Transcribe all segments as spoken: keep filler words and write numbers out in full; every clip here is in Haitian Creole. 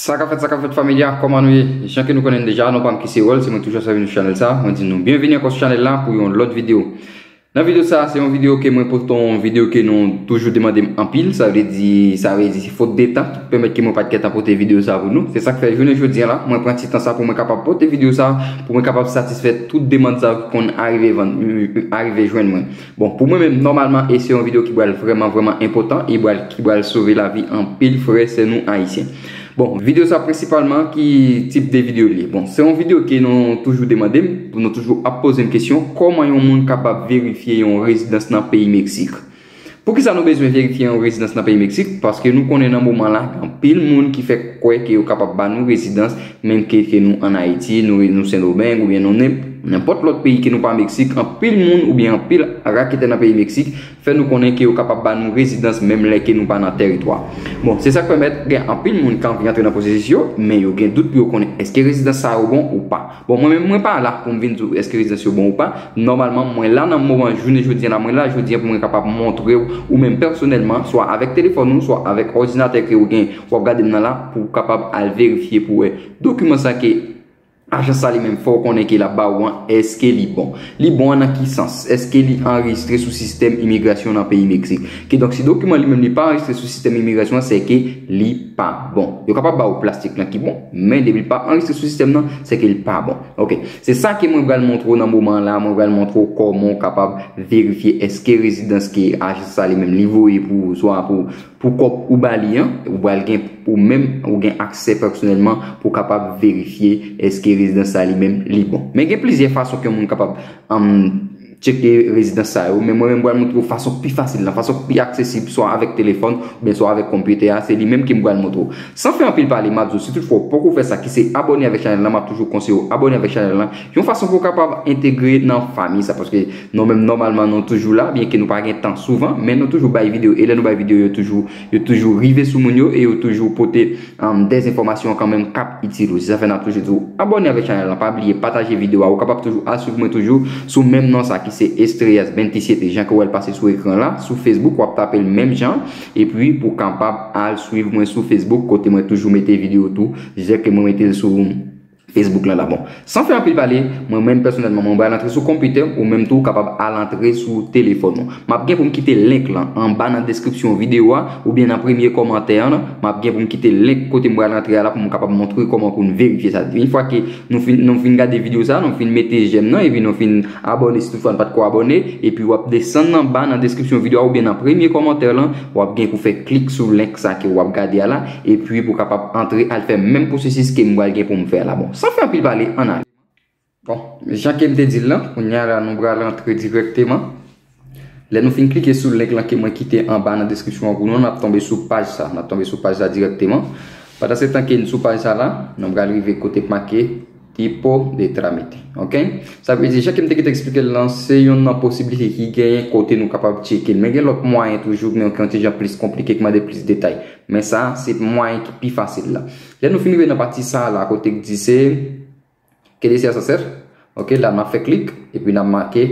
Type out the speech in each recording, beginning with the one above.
Sa k ap fèt, sa k ap fèt, fanmi a, kòman nou ye? Jan ke nou konnen deja, non pa m ki se Wòl, se mwen toujou ap sèvi nou chanèl sa. Mwen di nou byenvini ankò sou chanèl la pou yon lòt videyo. Nan videyo sa, se yon videyo ke mwen pote yon videyo ke nou toujou demande m anpil, sa vle di, sa vle di se fot de tan ki pèmèt ke mwen pa t gentan pote videyo sa pou nou. Se sa k fè jounen jodi a la, mwen pran ti tan sa pou mwen kapab pote videyo sa, pou mwen kapab satisfè tout demann sa ki konn arive vann, arive jwenn mwen. Bon, pou mwen menm, nòmalman, e se yon videyo ki pral vrèman, vrèman enpòtan, e pral, ki pral sove lavi anpil frè, sè nou ayisyen. Bon, videyo sa prensipalman, ki tip de videyo li ye? Bon, se yon videyo ke nou toujou demande m, nou toujou ap poze m kesyon, kòman yon moun kapab verifye yon rezidans nan peyi Meksik? Poukisa nou bezwen verifye yon rezidans nan peyi Meksik? Paske nou konnen nan moman la, gen anpil moun ki fè kwè ke yo kapab ba nou rezidans, menm ke, ke nou ann Ayiti, nou, nou Sendomeng, oubyen nou nen-, nenpòt lòt peyi ke nou pa Meksik, anpil moun oubyen anpil raketè nan peyi Meksik fè nou konnen ke yo kapab ba nou rezidans menm lè ke nou pa nan tèritwa. Bon, se sa k pèmèt gen anpil moun ki anvi antre nan pwosesis yo, men yo gen dout pou yo konnen èske rezidans sa yo bon ou pa. Bon, mwen menm, mwen pa la pou m vin di w èske rezidans yo bon ou pa. Nòmalman, mwen la nan moman jounen jodi a la, mwen la jodi a pou mwen kapab montre w, ou menm pèsonèlman, swa avèk telefòn ou, swa avèk òdinatè ke ou gen, w ap gade m nan la, pou w kapab al verifye pou wè dokiman sa ke ajans sa li menm fè w konnen ke l ap ba ou an, èske li bon? Li bon an nan ki sans? Èske li anrejistre sou sistèm imigrasyon nan peyi Meksik? Kidonk, si dokiman li menm li pa anrejistre sou sistèm imigrasyon an, se ke li pa bon. Yo kapab ba ou plastik lan ki bon, men depi l pa anrejistre sou sistèm nan, se ke li pa bon. Ok, se sa ke mwen pral montre w nan moman an la, mwen pral montre w kòman w kapab verifye èske rezidans ke ajans sa li menm li voye pou ou, swa pou, pou kòb ou ba li an, ou pral gen, ou menm, ou gen aksè pèsonèlman pou w kapab verifye èske rezidans sa li menm li bon. Men gen plizyè fason ke yon moun kapab, um, tcheke rezidans sa yo, men mwen menm pral montre w fason pi fasil lan, fason pi aksesib, swa avèk telefòn, oubyen swa avèk konpitè a, se li menm ke m pral montre w. San fè anpil pale, m ap di w, si toutfwa w poko fè sa, ki se abòne avèk chanèl lan, m ap toujou konseye w abòne avèk chanèl lan, yon fason pou w kapab entegre nan fanmi sa, paske nou menm nòmalman nou toujou la, byenke nou pa gen tan souvan, men nou toujou bay videyo, e lè nou bay videyo, yo toujou, yo toujou rive sou moun yo, e yo toujou pote, um, dèzenfòmasyon kanmenm k ap itil ou. Se sa fè n ap toujou di w abòne avèk chanèl lan, pa bliye pataje videyo a, ou kapab toujou al swiv mwen toujou sou menm non sa ki se Estrellas veintisiete, jan ke w wè l pase sou ekran la, sou Facebook, w ap tape l menm jan, epi pou w kapab al swiv mwen sou Facebook, kote mwen toujou mete videyo tou, jan ke mwen mete l sou Facebook lan la. Bon, san fè anpil pale, mwen menm pèsonèlman, mwen pral antre sou konpitè, ou menm tou, ou kapab al antre sou telefòn ou. M ap gen pou m kite link lan anba nan deskripsyon videyo a, oubyen nan premye kòmantè an, m ap gen pou m kite link kote m pral antre a la pou m kapab montre kòman pou n verifye sa. Yon fwa ke nou fin, nou fin gade videyo sa, nou fin mete jèm nan, epi nou fin abòne si toutfwa n pa t ko abòne, epi w ap desann anba nan deskripsyon videyo a, oubyen nan premye kòmantè lan, w ap gen pou fè klik sou link sa ke w ap gade a la, epi pou kapab antre al fè menm pwosesis ke m pral gen pou m fè a la. Bon, san fè anpil pale, ann ale. Bon, jan ke m te di l lan, kounye a la nou pral antre dirèkteman. Lè nou fin klike sou link lan ke mwen kite anba nan deskripsyon an pou nou, n ap tonbe sou paj sa, n ap tonbe sou paj sa dirèkteman. Pandan se tan ke n sou paj sa la, nou pral rive kote k make tipo de trámite. Ok? Sa vle di, jan ke m te kite eksplike l lan, se youn nan posiblite ki genyen kote nou kapab tcheke l. Men gen lòt mwayen toujou, men ki yon ti jan plis konplike, ki mande plis detay. Men sa, se mwayen ki pi fasil la. Lè nou fin rive nan pati sa la, kote k di se, ¿Qué deseas hacer? Ok, la n ap fè klik, epi n ap make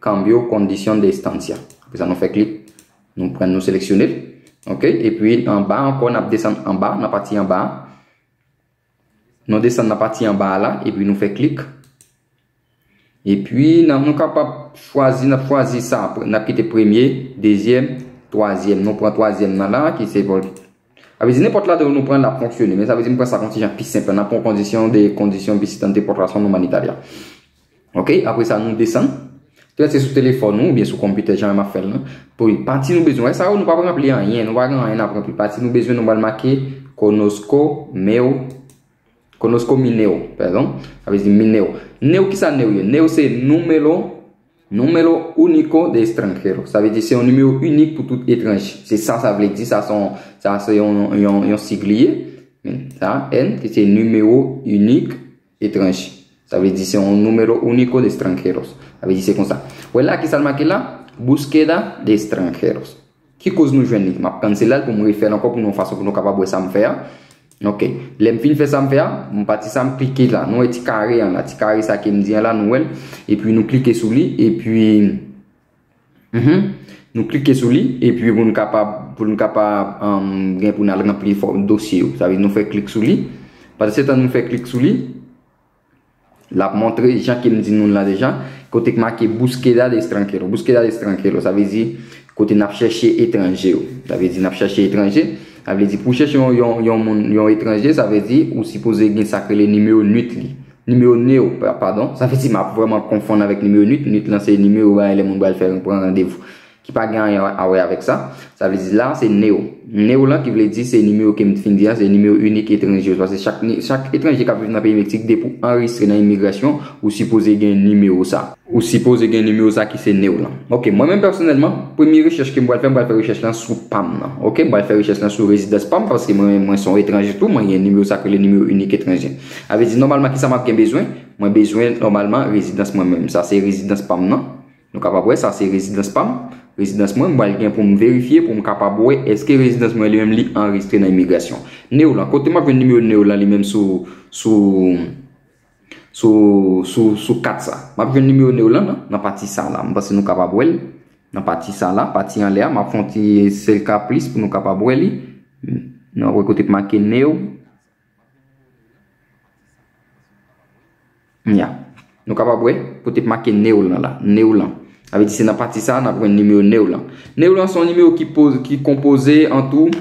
cambio condición de estancia. Apre sa, nou fè klik, nou pran, nou seleksyone l. Ok, epi anba ankò, n ap desann anba, nan pati anba a. Nou desann nan pati anba a la, epi nou fè klik. Epi, n ap, nou kapab chwazi, n ap chwazi sa, n ap kite premye, dezyèm, twazyèm. Nou pran twazyèm nan la, ki se pou, sa vle di nenpòt ladan yo nou pran, l ap fonksyone. Men sa vle di, m pran sa kon ti jan pi senp. N ap pran kondisyon de, kondisyon visitante por razón humanitaria. Ok, apre sa, nou desann. Trete sou telefòn ou, oubyen sou konpitè, jan m ap fè l lan. Pou pati nou bezwen, wè sa yo, nou pa ranpli anyen, nou pa gen anyen n ap ranpli. Pati nou bezwen, nou pral make conozco meu, conozco mi neo, pardon, sa vle di mi neo. Neo, kisa neo ye? Neo se número, número único de extranjero. Sa vle di se yon nimewo inik pou tout etranje. Se sa sa vle di, sa se yon, sa se yon, yon, yon sig li ye. Men sa, N, ki se nimewo inik etranje. Sa vle di se yon número único de extranjeros. Sa vle di se konsa. Wè la, kisa l make la? Búsqueda de extranjeros. Ki koz nou jwenn li? M ap kannsele l pou m refè l ankò pou nou, yon fason pou nou kapab wè sa m fè a. Ok. Lè m fin fè sa m fè a, m pati sa m klike la. Nou wè ti kare an la. Ti kare sa ke m di an la, nou wè l. Epi nou klike sou li. Epi, mhm, nou klike sou li. Epi pou nou kapab pou nou kapab um, gen pou n al ranpli dosye yo. Sa vle di nou fè klik sou li. Pandan se tan nou fè klik sou li, l ap montre jan ke m di nou la deja, kote k make búsqueda de extranjero. Búsqueda de extranjero, sa vle di kote n ap chèche etranje yo. Sa vle di n ap chèche etranje. Sa vle di pou chèche yon, yon, yon, moun, yon etranje, sa vle di ou sipoze gen sa k rele nimewo NUT li. Nimewo NEO, padon. Sa vle di m ap vrèman konfonn avèk nimewo NUT. NUT lan se nimewo bagay lè moun pral fè pran randevou. Ki pa gen anyen a wè avèk sa. Sa vle di la, se NEO. NEO lan ki vle di se nimewo ke m fin di a, se nimewo inik etranje yo. Paske chak, chak etranje k ap viv nan peyi Meksik, depi w anrejistre nan imigrasyon, ou sipoze gen nimewo sa. Ou sipoze gen nimewo sa ki se NEO lan. Ok, mwen menm pèsonèlman, premye rechèch ke m pral fè, m pral fè rechèch lan sou pa m nan. Ok, m pral fè rechèch lan sou rezidans pa m, paske mwen, mwen se yon etranje tou, mwen gen nimewo sa k rele nimewo inik etranje. Sa vle di, nòmalman, kisa m ap gen bezwen? Mwen bezwen, nòmalman, rezidans mwen menm. Sa se rezidans pa m nan. Nou kapab wè, sa se rezidans pa m. Rezidans mwen, m pral gen pou m verifye, pou m kapab wè èske rezidans mwen li menm li anrejistre nan imigrasyon. NEO lan, kote m ap jwenn nimewo NEO lan li menm sou, sou, sou, sou, sou kat sa? M ap jwenn nimewo NEO lan nan, nan pati sa la. M panse nou kapab wè l nan pati sa la, pati anlè a. M ap fè yon ti sèl ka plis pou nou kapab wè li. Nou wè kote k make NEO. Ya. Nou kapab wè kote k make NEO lan la. NEO lan. Sa vle di se nan pati sa a n ap jwenn nimewo NEO lan. NEO lan se yon nimewo ki, poz, ki konpoze an tou,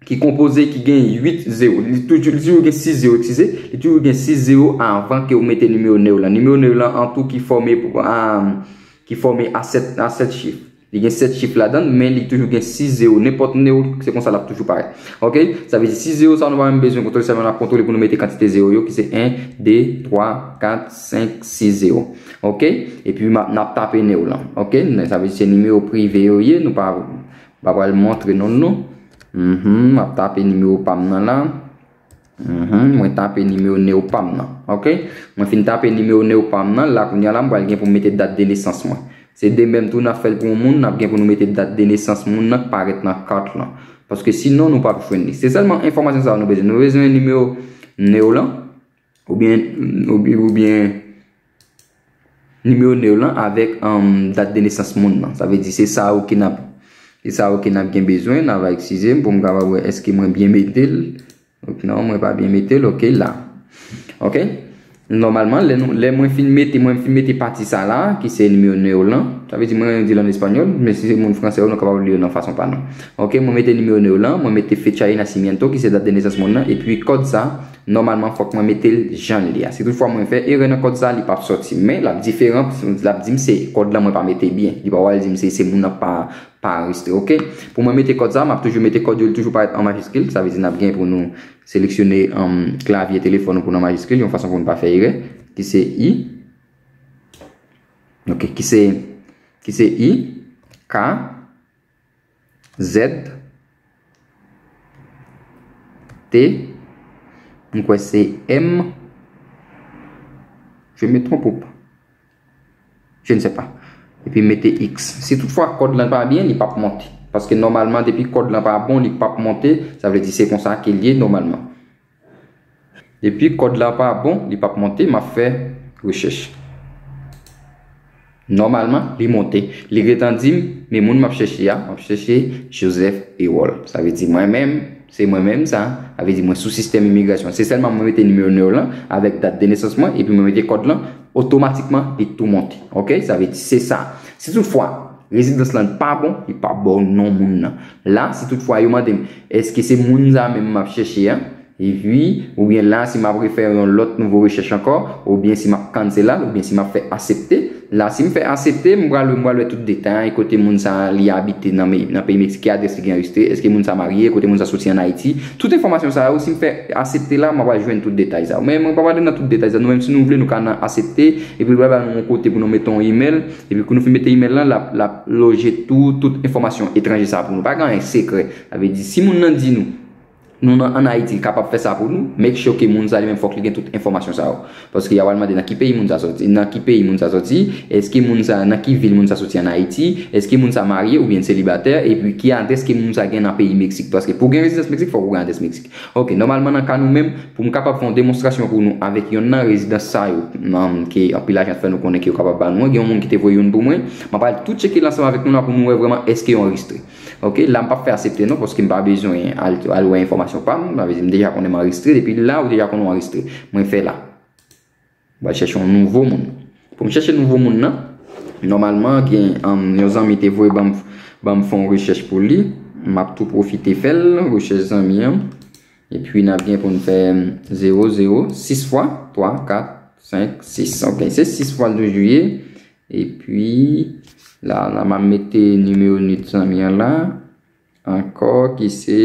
ki konpoze, ki gen uit zewo. Li toujou, li toujou gen sis zewo, eskize. Li toujou gen sis zewo avan ke ou mete nimewo NEO lan. Nimewo NEO lan an tou ki fòme, a, ki fòme a sèt, a sèt chif. Li gen sèt chif ladan l, men li toujou gen sis zewo. Nenpòt NEO, se konsa l ap toujou parèt. Ok? Sa vle di sis zewo sa a, nou pa menm bezwen kontwole, sèlman n ap kontwole pou nou mete kantite zewo yo, ki se en, de, twa, kat, senk, sis zewo. Ok? Epi n ap, n ap tape NEO lan. Ok? Sa vle di se nimewo prive yo ye, nou pa, pa pral montre nou l non. Mhm, m ap tape nimewo pa m nan la. Mhm, mwen tape nimewo NEO pa m nan. Ok? Mwen fin tape nimewo NEO pa m nan, la kounye a la, m pral gen pou m mete dat de nesans mwen. Se de menm tou n ap fè l pou yon moun, n ap gen pou nou mete dat de nesans moun nan k parèt nan kat lan. Paske sinon, nou p ap jwenn li. Se sèlman enfòmasyon sa yo nou bezwen. Nou bezwen nimewo NEO lan, oubyen, oubyen, oubyen nimewo NEO lan avèk, um, dat de nesans moun nan. Sa vle di se sa yo ke n ap, se sa yo ke n ap gen bezwen. N ap eskize m pou m kapab wè èske mwen byen mete l. Ok, non, mwen pa byen mete l. Ok, la. Ok? Nòmalman, lè, nou, lè mwen fin mete, mwen fin mete pati sa la, ki se nimewo NEO lan. Sa vle di mwen di l an espanyòl, men si se moun fransè yo, nou kapab li yo nan fason pa nou. Ok, mwen mete nimewo NEO lan, mwen mete fecha de nacimiento, ki se dat de nesans moun nan, epi kòd sa, nòmalman, fòk mwen mete l jan l ye a. Si toutfwa mwen fè erè nan kòd sa, li p ap sòti. Men, l ap diferan, l ap di m se kòd lan mwen pa mete byen. Li pa pral di m se, se moun nan pa, pa anrejistre. Ok? Pou mwen mete kòd sa, m ap toujou mete kòd yo, li toujou parèt an majiskil. Sa vle di n ap gen pou nou seleksyone, um, klavye telefòn nou pou nou an majiskil, yon fason pou nou pa fè erè. Ki se I. Ok, ki se, ki se I, K, Z, T, m kwè se M. Je me trompe ou pas? Je ne sais pas. Epi mete X. Si toutfwa kòd lan pa byen, li p ap monte. Paske nòmalman, depi kòd lan pa bon, li p ap monte. Sa vle di se konsa ke l ye nòmalman. Depi kòd la pa bon, li p ap monte, m ap fè rechèch. Nòmalman, li monte. Li gentan di m, men moun m ap chèche a, m ap chèche Joseph Ewol. Sa vle di mwen menm, se mwen menm sa. Sa vle di mwen sou sistèm imigrasyon. Se sèlman mwen mete nimewo NEO lan avèk dat de nesans mwen, epi mwen mete kòd lan, otomatikman, li tou monte. Ok? Sa vle di se sa. Si toutfwa, rezidans lan pa bon, li p ap ba w non moun nan. La, si toutfwa yo mande m, èske se moun sa menm m ap chèche a? Epi, oubyen la, si m ap refè yon lòt nouvo rechèch ankò, oubyen si m ap cancela l, oubyen si m ap fè aksepte. La, si m fè aksepte, m pral, m pral wè tout detay, kote moun sa li abite nan, nan peyi Meksik, ki adrès li gen anrejistre, èske moun sa marye, kote moun sa soti an Ayiti. Tout enfòmasyon sa yo, si m fè aksepte la, m ap jwenn tout detay sa yo. Men mwen pa prale nan tout detay sa yo. Nou menm, si nou vle, nou ka nan aksepte, epi l pral ba nou yon kote pou nou mete yon imèl, epi kou nou fin mete imèl lan, l ap, l ap loje tou, tout enfòmasyon etranje sa yo pou nou. Pa gen anyen sekrè. Sa vle di, si moun nan di nou, nou nan, ann Ayiti, li kapab fè sa pou nou, make sure ke moun sa li menm fòk li gen tout enfòmasyon sa yo. Paske y a pral mande nan ki peyi moun sa sòti, nan ki peyi moun sa sòti, èske moun sa, nan ki vil moun sa sòti ann Ayiti, èske moun sa marye oubyen selibatè, epi ki adrès ke moun sa gen nan peyi Meksik. Paske pou gen rezidans Meksik, fòk ou gen adrès Meksik. Ok, nòmalman nan ka nou menm, pou m kapab fè yon demonstrasyon pou nou avèk yonn nan rezidans sa yo, um, ke anpil ajan fè nou konnen ke yo kapab ba nou an, gen yon moun ki te voye youn pou mwen, m ap al tou tcheke l ansanm avèk nou la pou nou wè vrèman èske yo anrejistre. Ok, la m p ap fè aksepte non, paske m pa bezwen al, al wè enfòmasyon pa m, sa vle di m deja konnen m anrejistre, depi la ou deja konnen w anrejistre. Mwen fè la. Mwen chèche yon nouvo moun. Pou m chèche nouvo moun nan, nòmalman gen, um, yon zanmi te voye ban m, ban m fè yon rechèch pou li. M ap tou pwofite fè l, rechèch zanmi an. Epi n ap gen pou n fè zewo zewo sis fwa, twa, kat, senk, sis. Ok, se sis fwa l toujou ye. Epi la, la m ap mete nimewo nit zanmi an la ankò ki se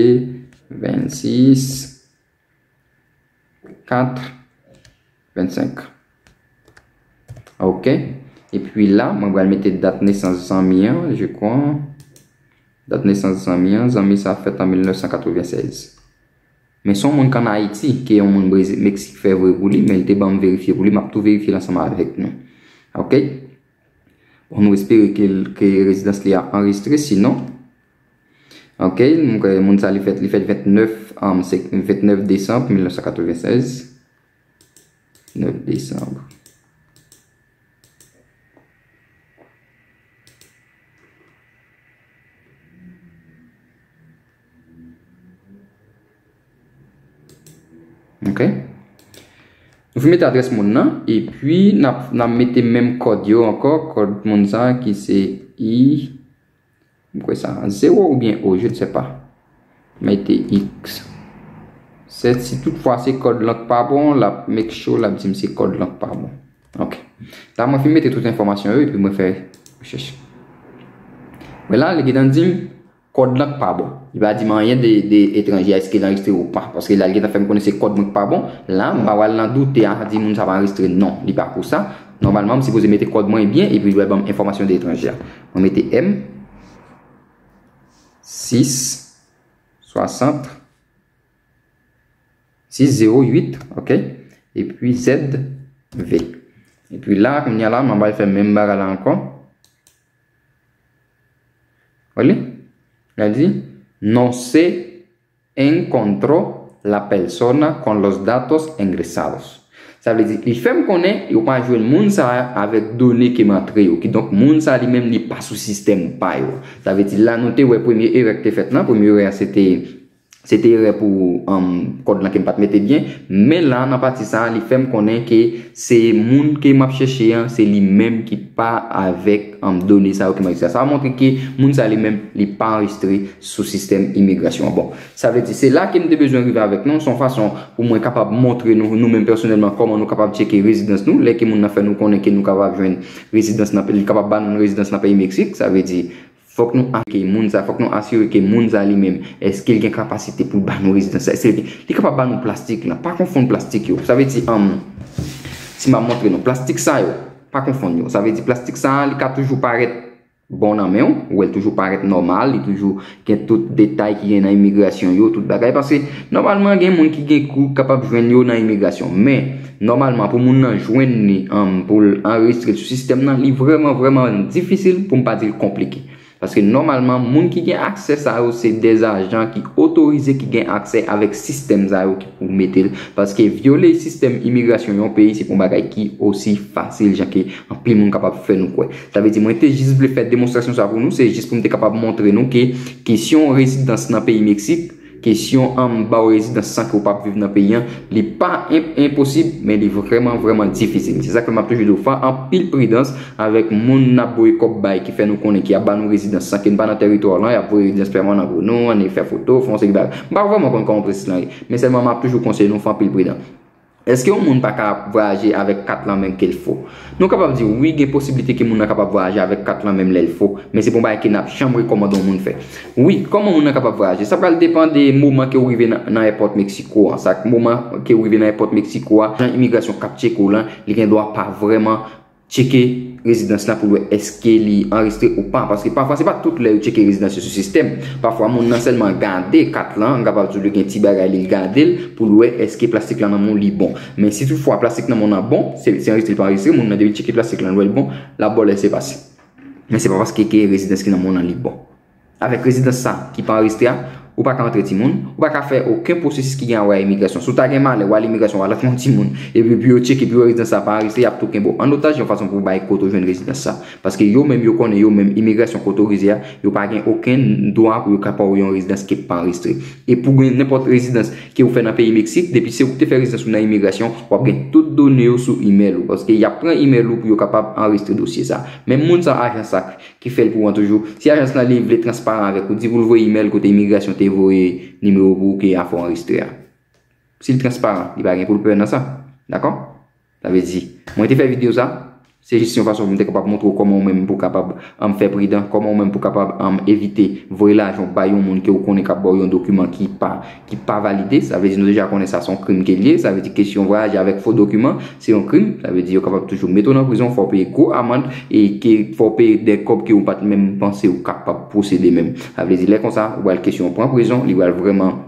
vennsis kat vennsenk. Ok. Epi la, mwen pral mete dat nesans zanmi an, je crois. Dat nesans zanmi an, zanmi sa fèt an mil nèf san katreven sèz. Men se yon moun k ann Ayiti, ke yon moun Brezi-, Meksik fè voye pou li, men li te ban m verifye pou li, m ap tou verifye l ansanm avèk nou. Ok? Bon, nou espere ke, ke rezidans li a anrejistre, sinon. Ok, m kwè moun sa li fèt, li fèt vennèf, um, se vennèf desanm mil nèf san katreven sèz. Nèf desanm. Ok. Nou fin mete adrès moun nan, epi n ap, n ap mete menm kòd yo ankò, kòd moun sa ki se I, m kwè sa, zewo oubyen O, je ne sais pas. Mete X. Se, si toutfwa se kòd lan k pa bon, l ap make sure l ap di m se kòd lan k pa bon. Ok. La, mwen fin mete tout enfòmasyon yo, epi mwen fè rechèch. Men la, li gentan di m, kòd lan k pa bon. Li pa di m anyen de, de etranje a, èske l anrejistre ou pa. Paske la, li gentan fè m konnen se kòd mwen k pa bon. La, m pa pral nan doute a, di moun sa pa anrejistre. Non, li pa pou sa. Nòmalman, m sipoze mete kòd mwen byen, epi li dwe ban m enfòmasyon de etranje a. Mwen mete M sis swasant, sis zewo uit, ok? Epi Z V. Epi la, kounye a la, m ap al fè menm bagay la ankò. Wè li? L ap di, "No se encontró la persona con los datos ingresados." Sa vle di, li fè m konnen yo pa jwenn moun sa a avèk done ke m antre yo. Kidonk, moun sa a li menm, li pa sou sistèm pa yo. Sa vle di, la nou te wè premye erè ki te fèt lan, premye erè a se te, se te erè pou, um, kòd lan ke m pa t mete byen. Men la, nan pati sa a, li fè m konnen ke se moun ke m ap chèche an, se li menm ki pa avèk, um, done sa yo ke m ap itilize. Sa montre ke moun sa li menm, li pa anrejistre sou sistèm imigrasyon an. Bon, sa vle di, se la ke m te bezwen rive avèk nou, se yon fason pou mwen kapab montre nou, nou menm pèsonèlman, kòman nou kapab tcheke rezidans nou, lè ke moun nan fè nou konnen ke nou kapab jwenn rezidans nan, li kapab ba nou rezidans nan peyi Meksik, sa vle di, fòk nou asire ke moun sa, fòk nou asire ke moun sa li menm, èske l gen kapasite pou l ba nou rezidans sa, èske li, li kapab ba nou plastik lan, pa konfonn plastik yo. Sa vle di, um, si m ap montre nou, plastik sa yo, pa konfonn yo. Sa vle di, plastik sa a, li ka toujou parèt bon nan men w, ou wè l toujou parèt nòmal, li toujou gen tout detay ki gen nan imigrasyon yo, tout bagay. Paske, nòmalman, gen moun ki gen kou kapab jwenn yo nan imigrasyon. Men, nòmalman, pou moun nan jwenn li, um, pou l anrejistre l sou sistèm nan, li vrèman, vrèman difisil, pou m pa di l konplike. Paske, nòmalman, moun ki gen aksè sa yo, se dè ajan ki otorize, ki gen aksè avèk sistèm sa yo ki pou mete l. Paske, vyole sistèm imigrasyon yon peyi, se pa yon bagay ki osi fasil, jan ke anpil moun kapab fè nou kwè. Sa vle di, mwen te jis vle fè demonstrasyon sa pou nou, se jis pou m te kapab montre nou ke kesyon rezidans nan peyi Meksik, kesyon an ba w rezidans san ke w p ap viv nan peyi an, li pa en-, enposib, men li vrèman, vrèman difisil. Se sa k fè m ap toujou di w, fè anpil pridans avèk moun n ap voye kòb bay, ki fè nou konnen ki ap ba nou rezidans san ke n pa nan tèritwa lan, y ap voye rezidans pèmanan pou nou, annik fè foto, fè yon seri bagay. M pa vrèman konn kòman pwosesis lan ye, men sèlman m ap toujou konseye nou fè anpil pridans. Èske yon moun pa ka vwayaje avèk kat lan menm ke l fo? Nou kapab di wi, gen posiblite ke moun nan kapab vwayaje avèk kat lan menm lè l fo, men se pa yon bagay ke n ap janm rekòmande yon moun fè. Wi, kòman moun nan kapab vwayaje? Sa pral depann de moman ke w rive nan, nan èpòt Meksiko an. Sa, moman ke w rive nan èpòt Meksiko a, ajan imigrasyon k ap tcheke w lan, li gen dwa pa vrèman tcheke rezidans la pou l wè èske li anrejistre ou pa. Paske pafwa, se pa tout lè yo tcheke rezidans yo sou sistèm. Pafwa, moun nan sèlman gade kat lan, m kapab di w li gen ti bagay li gade l pou l wè èske plastik lan nan men w li bon. Men si toutfwa plastik nan men w nan bon, se, se anrejistre li pa anrejistre, moun nan depi l tcheke plastik lan, l wè l bon, l ap ba w lèsepase. Men se pa paske ke rezidans ki nan men w nan li bon. Avèk rezidans sa ki pa anrejistre a, ou pa ka antre timoun, ou pa ka fè okenn pwosesis ki gen a wè a imigrasyon. Si w ta gen malè, w al imigrasyon, w al antre yon timoun, epi pou yo tcheke, pou yo rezidans sa pa anrejistre, y ap tou kenbe w an otaj yon fason pou bay kote w jwenn rezidans sa. Paske yo menm, yo konnen yo menm, imigrasyon kote w rive a, yo pa gen okenn dwa pou yo ka ba w yon rezidans ki pa anrejistre. E pou gen nenpòt rezidans ke w fè nan peyi Meksik, depi se ou ki te fè rezidans ou nan imigrasyon, w ap gen tout done yo sou imèl ou. Paske y ap pran imèl ou pou yo kapab anrejistre dosye sa. Menm moun sa, ajans sa ki fè l pou ou an toujou. Si ajans lan li vle transparan avèk ou, di pou l voye imèl kote imigrasyon te voye nimewo pou ou ke a fè w anrejistre a. Si l transparan, li pa gen pou l pè nan sa. Dakò? Sa vle di, mwen te fè videyo sa, se jis yon fason pou m te kapab montre w kòman ou menm pou w kapab, um, fè pridan, kòman ou menm pou w kapab, um, evite voye lajan w bay yon moun ke w konnen k ap ba w yon dokiman ki pa, ki pa valide. Sa vle di nou deja konnen sa se yon krim ke l ye. Sa vle di kesyon vwayaje avèk fo dokiman, se yon krim. Sa vle di yo kapab toujou mete w nan prizon, fò w peye gwo amann e ke fò w peye de kòb ke ou pa t menm panse ou kapab posede menm. Sa vle di lè konsa, ou pral kesyon pran prizon, li pral vrèman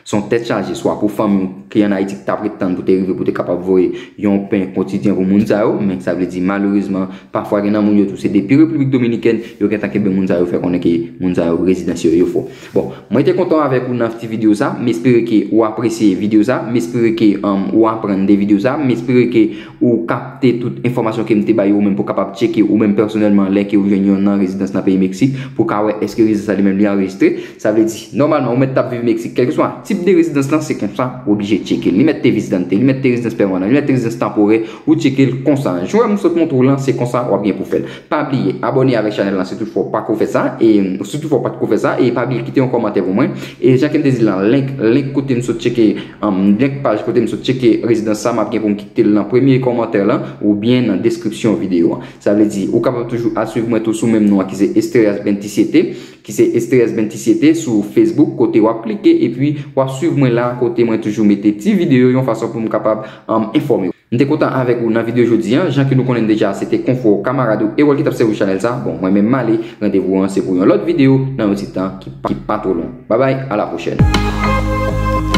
se yon tèt chaje, swa pou fanmi w ki ann Ayiti ki t ap ret tann pou te rive pou te kapab voye yon pen kotidyen pou moun sa yo, men sa vle di malerezman, pafwa gen nan moun yo tou se depi Repiblik Dominikèn, yo gentan kenbe moun sa yo, fè konnen ke moun sa yo rezidans yo, yo fo. Bon, mwen te kontan avèk ou nan ti videyo sa, m espere ke ou apresye videyo sa, m espere ke, um, ou aprann de videyo sa, m espere ke ou kapte tout enfòmasyon ke m te bay ou menm pou kapab tcheke ou menm pèsonèlman lè ke ou jwenn yon nan rezidans nan peyi Meksik pou ka wè èske rezidans sa li menm li anrejistre. Sa vle di, nòmalman, ou mèt t ap viv Meksik, kèlkeswa tip de rezidans lan, se konsa, ou oblije tcheke l. Li mèt te vizante, li mèt te rezidans pèmanan, li mèt te rezidans tanporè, ou tcheke l konsa. Jan w wè m sot montre w lan, se konsa w ap gen pou fè l. Pa bliye, abòne avèk chanèl lan si toutfwa w pa ko fè sa, e si toutfwa w pa t ko fè sa, e pa bliye kite yon kòmantè pou mwen. E jan ke m te di lan, link, link kote m sot tcheke, um, link paj kote m sot tcheke rezidans sa, m ap gen pou m kite l nan premye kòmantè lan, oubyen nan deskripsyon videyo an. Sa vle di, ou kapab toujou al swiv mwen tou sou menm non an ki se Estrellas veintisiete, ki se Estrellas veintisiete sou Facebook, kote w ap klike, epi w ap swiv mwen la, kote mwen toujou mete ti videyo yon fason pou m kapab, um, enfòme w. M te kontan avèk ou nan videyo jodi an. Jan ke nou konnen deja, se te konfò kamarad ou Erol ki t ap sèvi chanèl sa. Bon, mwen menm m ale, randevou an se pou yon lòt videyo nan yon ti tan ki pa, ki pa twò long. Babay, a la pwochèn.